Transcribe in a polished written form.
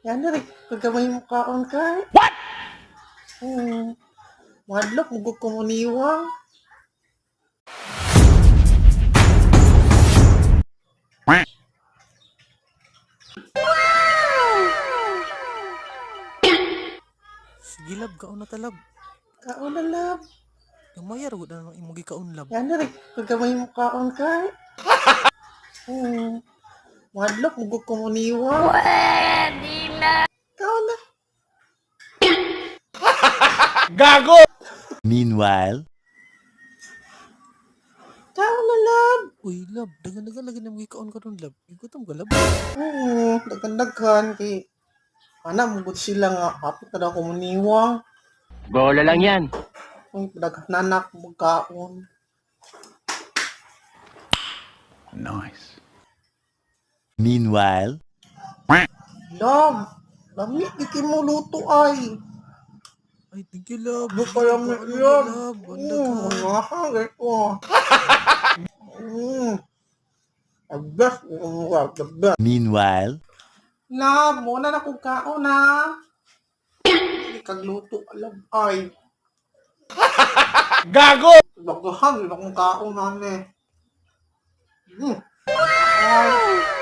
Yan na rin, pagkamay mo kaon ka. What? Madlok, mugok ko muniwang. Sige love, kaon na ta, love. Kaon na, love. Gamay ra gud na nang imong gikaon, love. Yan na rin, pagkamay mo kaon ka. Madlok, mugok ko muniwang. Pwede na! Kaon na. Meanwhile, Kaon na, love. Uy, love, dagan-dagan lagi na gikaon karon, love. Igutom ka, love. Oo, daghan-daghan kay ana mugod sila nga hapit na daw ko muniwang. Bola lang yan. Uy, daghan na magkaon. Nice. Meanwhile, Love, lami di kay mo luto ay. Ay, thank you, love. Ano pa lang Kaon na, love. love. Ang daghan. Mahal ko. The best, the best. Meanwhile, Love, mo na na kong kaon na. Hindi kagluto, love ay. Gago! Daghan, di akong kaon na ni. Ay.